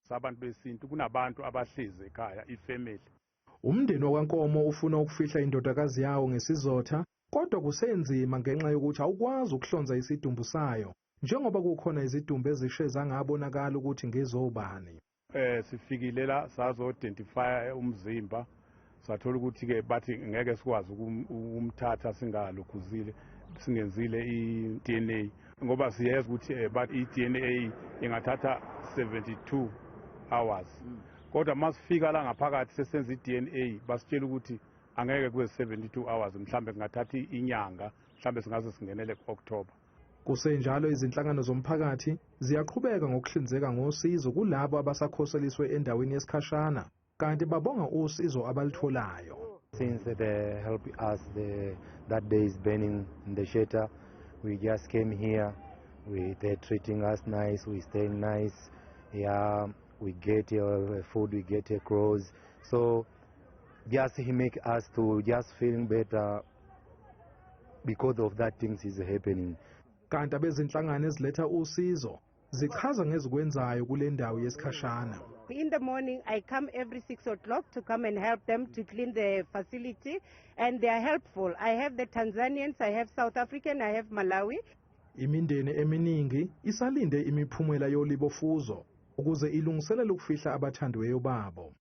Sabantu besintu kunabantu abahlezi ekhaya, ifamily. Umndeni wakwaNkomo ufuna ukufihla indodakazi yawo ngesizotha, kodwa kusenzima ngenxa yokuthi awukwazi ukuhlonza isidumbu sayo, njengoba kukhona izidumbu ezishe zangabonakala ukuthi ngezobani. Sifikile la, sazo-identify umzimba, sathola ukuthi ke bathi ngeke sikwazi ukumthatha singalokhuzile, singenzile i-DNA, ngoba siyeza ukuthi bathi i-DNA ingathatha 72 hours, kodwa masifika la ngaphakathi sesenza i-DNA, basitshela ukuthi angeke kube 72 hours, mhlambe kungathatha inyanga, mhlambe singaze singenele ku-October. Kusenjalo, izinhlangano zomphakathi ziyaqhubeka ngokuhlinzeka ngosizo kulabo abasakhoseliswe endaweni yesikhashana, kanti babonga usizo abalitholayo. Since they help us that day is burning in the shelter, we just came here. They're treating us nice, we staying nice. Yeah, we get food, we get clothes. So just he make us to just feeling better because of that things is happening. Kanti abezinhlangano eziletha usizo zichaza ngezikwenzayo kule ndawo yesikhashana. In the morning, I come every 6 o'clock to come and help them to clean the facility, and they are helpful. I have the Tanzanians, I have South African, I have Malawi. Imindeni eminingi isalinde imiphumela yolibofuzo ukuze ilungiselele ukufihla abathandiweyo babo.